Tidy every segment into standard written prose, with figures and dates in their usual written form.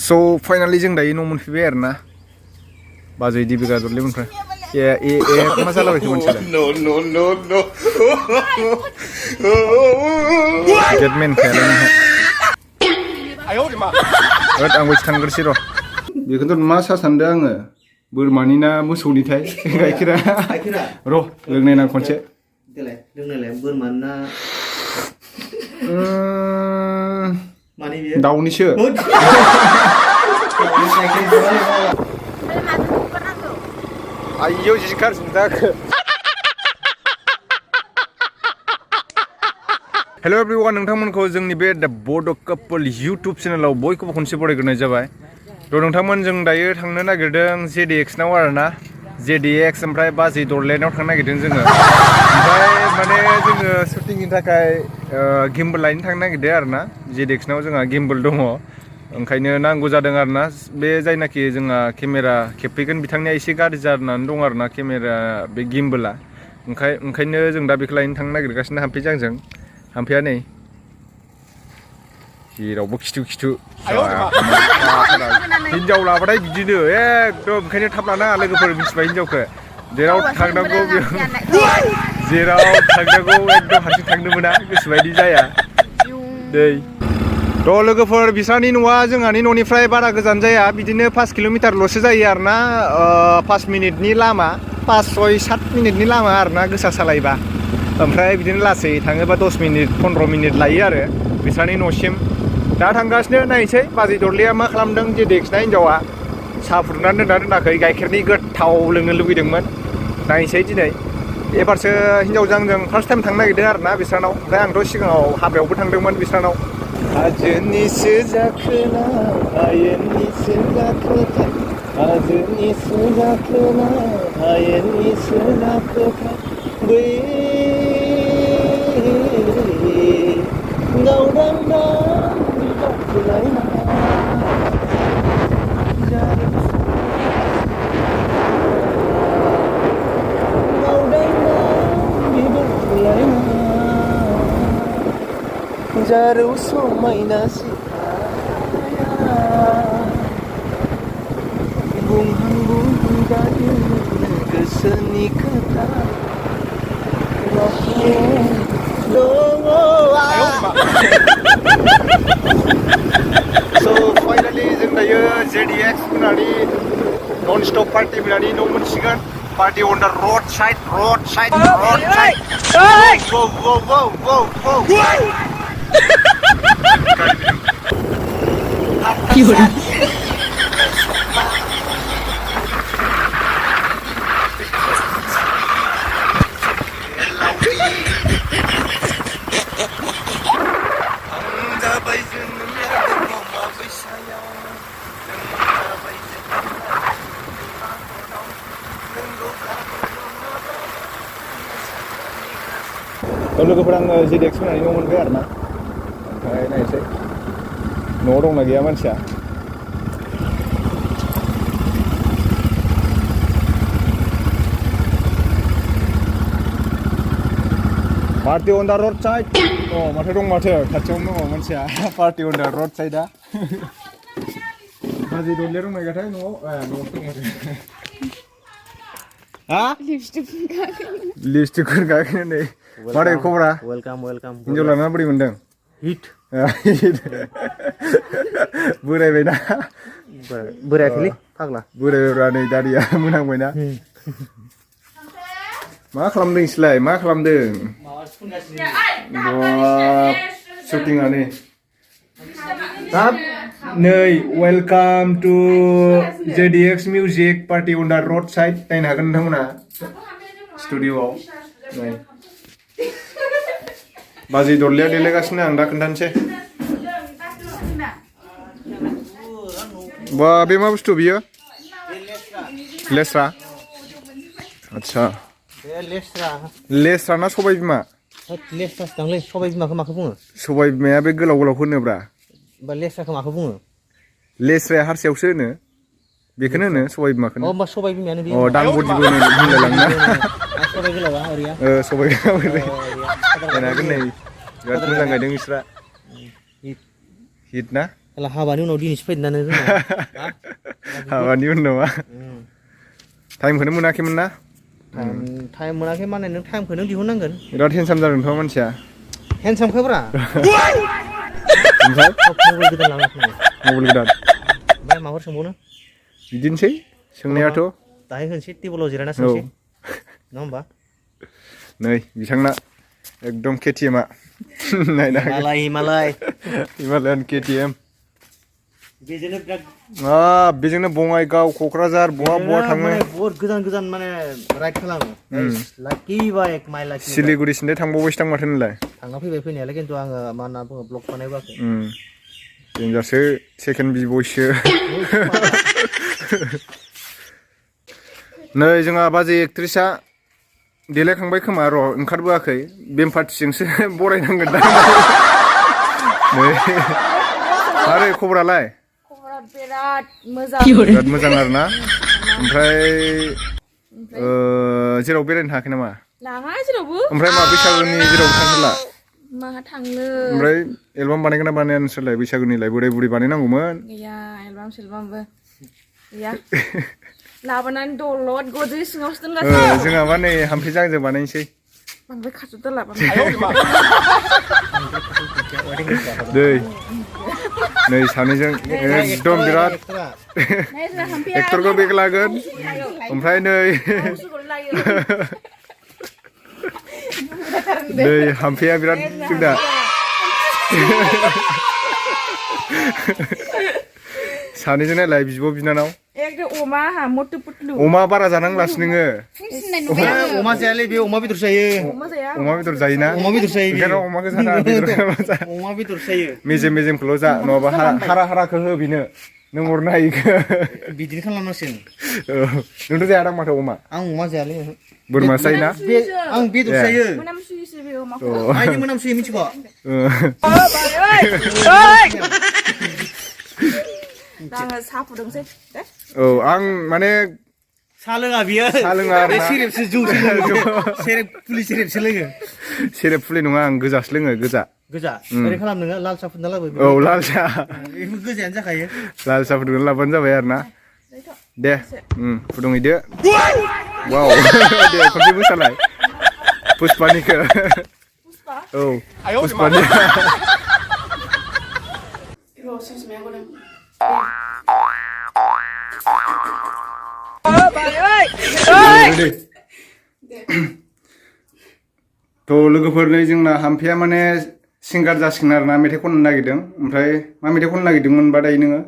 So finally जों दायो न' मोनफैबाय आरो ना बाजै दिबिका दरलेमोनफ्राय मा जालाबायखो मोनसेलाय No. गेटमेन खायालाय नोंहा आंबो थांग्रोसै र' बेखौथ' मा सा सानदों आङो बोरमानि ना मोसौनिथाय गाइखेरा र' लोंनायना खनसे देलाय लोंनायलाय बोरमानि ना मानि बियो दाउनिसो आयौ जि गाज्रि जाखो हेल' एभ्रिवान नोंथांमोनखौ जोंनि बे दा बड' कापोल इउटुब चेनेलाव बयखौबो खनसे बरायग्रोनाय जाबाय थ' नोंथांमोन जों दायो थांनो नागिरदों जेडिएक्सनाव आरोना जेडिएक्स ओमफ्राय बाजै दरलेनाव थांनो नागिरदों जोङो ओमफ्राय माने जोङो शुटिंनि थाखाय गिम्बल लायनो थांनो नागिरदों आरोना जेडिएक्सनाव जोंहा गिम्बल दङ ओंखायनो नांगौ जादों आरोना बे जायनाखि जोंहा केमेरा खेबफैगोन बिथांनिया एसे गाज्रि जानानै दं आरोना केमेरा बे गिम्बला ओंखायनो जों दा बेखौ लायनो थांनो नागिरगासिनो हाम्फैजों आंजों हाम्फैया नै जेरावबो खिथु हिनजाव लाबाथाय बिदिनो एकदम ओंखायनो थाब लाना लोगोफोर मिथिबाय हिनजावखौ जेराव थांनांगौ एकदम हारसिं थांनो मोना गोसोबायदि जाया दै थ' लोगोफोर बिस्रानि न'आ जोंहानि न'निफ्राय बारा गोजान जाया बिदिनो 5 किल'मिटारल'सो जायो आरोना 5 मिनिटनि लामा 5-6-7 मिनिटनि लामा आरोना गोसा सालायबा ओमफ्राय बिदिनो लासै थाङोबा 10 मिनिट 15 मिनिट लायो आरो बिस्रानि न'सिम दा थांगासिनो नायनोसै बाजै दरलेया मा खालामदों जेडिएक्सना हिनजावा साहा फुदुंनानै दोनाखै गाइखेरनि गोथाव लोंनो लुबैदोंमोन नायनोसै दिनै एबारसो हिनजावजों आंजों फार्स्ट टाइम थांनो नागिरदों आरोना बिस्रानाव ओमफ्राय आंथ' सिगाङाव हाबायावबो थांदोंमोन बिस्रानाव हाजोनिसो जाखोना हायेननिसो जाखोथाय हाजोनिसो जाखोना हायेननिसो जाखोथाय बै Jauh समायना बुंहां जायो गोसोनि खोथा So finally जों दायो जेडिएक्स फैनानै नन स्टप पार्टि फैनानै न' मोनसिगोन पार्टि अन दा रोड साइड लोगोफोर आङो जेडिएक्स फैनानै न' मोनबाय आरोना ओमफ्राय नायनोसै न'आव दंना गैया मानसिया पार्टि अन दा रोड साइड माथो दं माथो खाथियावनो दङ मानसिया पार्टि अन दा रोड साइडआ बाजै दरले दंना गैयाथाय न'आव दं माथो हा लिपस्टिक फोनखायाखै नै मारै खबरा वेलकाम हिनजाव लाना बोरै मोनदों हिट बोरायबायना बोरायाखैलै फाग्ला बोरायब्रा नै दारिया मोनांबायना मा खालामदों नोंसोरलाय मा खालामदों शुटिंआ नै नै वेलकाम टु जेडिएक्स मिउजिक पार्टि अन दा रोड साइड नायनो हागोन नोंथांमोना स्टुडिअ'आव नाय बाजै दरलेया देलायगासिनो आं दा खोन्थानोसै बा बे मा बुस्थु बियो लेस्रा आच्छा लेस्रा ना सबाय बिमा लेस्रासो दांलै सबाय बिमाखौ माखौ बुङो सबाय बिमाया बे गोलाव होनोब्रा बा लेस्राखौ माखौ बुङो लेस्राया हारसायावसो होनो बेखौनो होनो सबाय बिमाखौनो होमबा सबाय बिमायानो बे दांबदिबो होनलायलाङोना सबाय गोलावा ओरैया सबाय गोलाव ओरै नायनो हागोन नै बिराद मोजां गायदों बिस्रा हिट ना Kalau habannya udah di nispain dan itu. हाबानि उनाव टाइमखौनो मोनाखैमोन ना टाइम मोनाखै माने नों टाइमखौ नों दिहुननांगोन बिराद हेन्डसाम जादोंथ' मानसिया हेन्डसामखौब्रा ओमफ्राय मबाइल गोदान लागासिनो मबाइल गोदान ओमफ्राय माबाफोर सोंबावनो बिदिनोसै सोंनायाथ' दाहाय होनसै टेबोलाव जिरायना सोंसै नङा होमबा नै बिथांना एकदम केटिएमआ नायना हिमालय हिमालयान केटिएम बेजोंनो बिराद बेजोंनो बङाइगाव क'क्राझार बहा थाङो बहुत गोजान माने राइड खालामो लाकि बाइक माइ लाकि सिलिगुरिसिम थांबावबायसो दां माथो नोंलाय थांना फैबाय फैनायालाय खिन्थु आङो मा होनना बुङो ब्लग बानायबाखै देन्जारसो सेकेन्ड बिबयसो नै जोंहा बाजै एक्ट्रिसआ देलायखांबाय खोमा र' ओंखारबोआखै बेम पार्टिजोंसो बरायनांगोन दा नै आरो खबरालाय बिराद मोजां आरोना ओमफ्राय जेराव बेरायनो थाङाखै नामा लाङा जेरावबो ओमफ्राय मा बैसागुनि जेरावबो थांथारला माहा थांनो ओमफ्राय एलबाम बानायगोन ना बानाया नोंसोरलाय बैसागुनिलाय बोराय बुरै बानायनांगौमोन गैया एलबाम सेलबामबो गैया लाबोनानै दलद गजै सिङावसो दोनगासिनो जोंहा मा नै हाम्फि जांजों बानायनोसै बांद्राय खाथुदा लाबोन दै नै सानैजों एकदम बिराद एक्टरखौ बेग लागोन ओमफ्राय नै नै हाम्फिया बिराद जोंना सानैजों नायलाय बिब' बिनानाव अमा बारा जानांलासो नोङो अमा जायालै बे अमा बेदर जायो अमा बेदर जायोना अमा बेदर जायो ओंखायनो अमा गोजा अमा बेदर जायो मेजेमखौल' जा नङाबा हाराखौ हो बिनो नों हरनो हायो बिदिनो खालामनांसिगोन नोंथ' जायादां माथो अमा आं अमा जायालै बोरमा जायोना आं बेदर जायो मोनामसुयोसो मोनामसुयो मिथिगौ आङो साहा फुदुंसै औ आं माने साहा लोङा बियो सेरेबसो जौसो सेरेब लोङो सेरेब फुलि नङा आं गोजासो लोङो गोजा ओरै खालाम नोङो लाल साहा फुदुंना लाबो औ लाल साहा बेबो गोजायानो जाखायो लाल साहा फुदुंना लाबानो जाबाय आरो ना दे फुदुंहैदो वाव दे खनसे मोसालाय पुष्पानिखौ औ पुष्पानि थ' लोगोफोर नै जोंना हाम्फिया माने सिंगार जासिगोन आरो ना मेथाइ खननो नागिरदों ओमफ्राय मा मेथाइ खननो नागिरदोंमोनबा दायो नोङो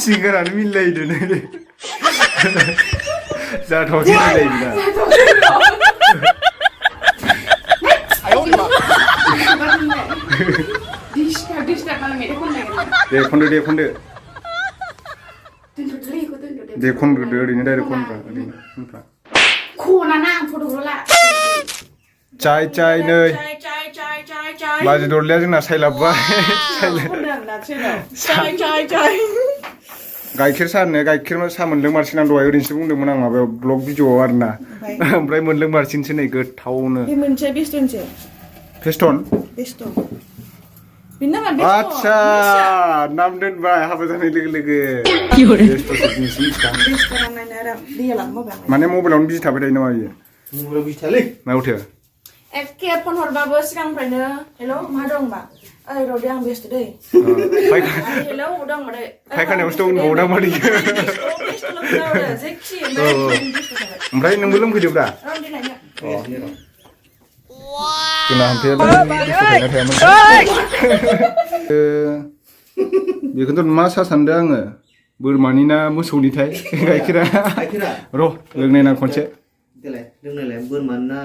सिंगारानो मिलायदो नै जाथावसै मिलायदो दे खनदो ओरैनो डाइरेक्ट खनफ्रा चाय नै बाजै दरलाया जोंना सायलाबबाय गाइखेर साहा मोनलोंमारसिन आं दहाय ओरैनोसो बुंदोंमोन आं माबायाव ब्लग भिडिअ'आव आरो ना ओमफ्राय मोनलोंमारसिनसो नै गोथावनो फेस्टन आच्छा नाम दोनबाय हाबा जानाय लोगो माने मबाइलावनो बिजि थाबाय थायो नामा बियो मबाइलाव बिजि थायालै मायावथो एखे फन हरबाबो सिगांनिफ्रायनो हेल' मा दं होनबा ओइ रदे आं बेस्थ' दै हेल' दं मादै फायखानायावसो दं न'आव दां मादै ओमफ्राय नोंबो लोंफैदोब्रा जोंना हाम्फिया बेखौथ' मा सा सानदों आङो बोरमानि ना मोसौनिथाय गाइखेरा र' लोंनायना खनसे लोंनायलाय बोरमानि ना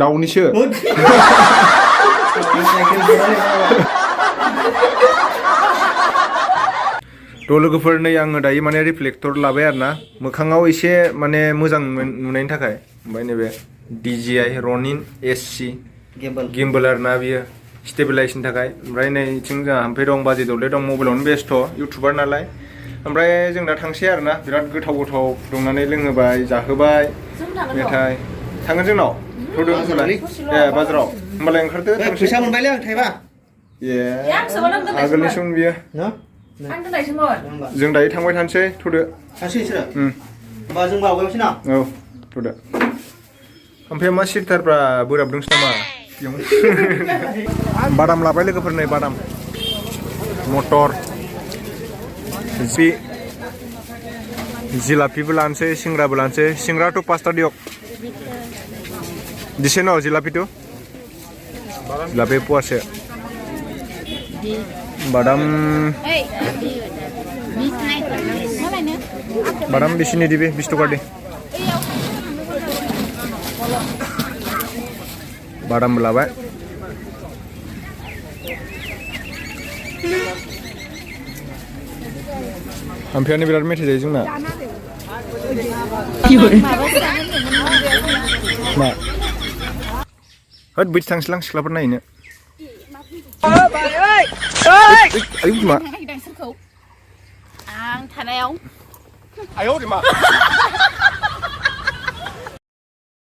दाउनिसो थ' लोगोफोर नै आङो दायो माने रिफ्लेक्टर लाबाय आरो ना मोखाङाव एसे माने मोजां नुनायनि थाखाय ओमफ्राय नैबे DJI रनिन SC गिम्बल आरो ना बियो स्टेबिलाइजनि थाखाय ओमफ्राय नैथिं जोंहा हाम्फे दं बाजै दौले दं मबाइलावनो बेस्थ' इउटुबार नालाय ओमफ्राय जों दा थांसै आरोना बिराद गोथाव गोथाव दंनानै लोंहोबाय जाहोबाय मेथाइ थांगोन जोंनाव थ'दो होनबालाय बाजाराव होमबालाय ओंखारदो थांसै फैसा मोनबायलै आं थाइबा ए आगोलनिसोमोन बियो आं दोननायसोमोन जों दायो थांबाय थानोसै थ'दो थांसै बिसोरो होमबा जों आवगायनोसै ना औ थ'दो ओमफ्राय मा सिरिथारब्रा बोराबदोंसो नामा बादाम लाबाय लोगोफोर नै बादाम मटर जिलापिबो लानोसै सिंग्राबो लानोसै सिंग्राथ' 5टा दियक दिसे न जिलापिটো जिलापि पुवासे बादाम बादाम बिसिनि दिबि 20 टका दे बादामबो लाबाय ओमफ्रायानो बिराद मेथाइ जायो जोंना मा होद बिदि थांसैलां सिख्लाफोर नायनो आयु मा आं थानायाव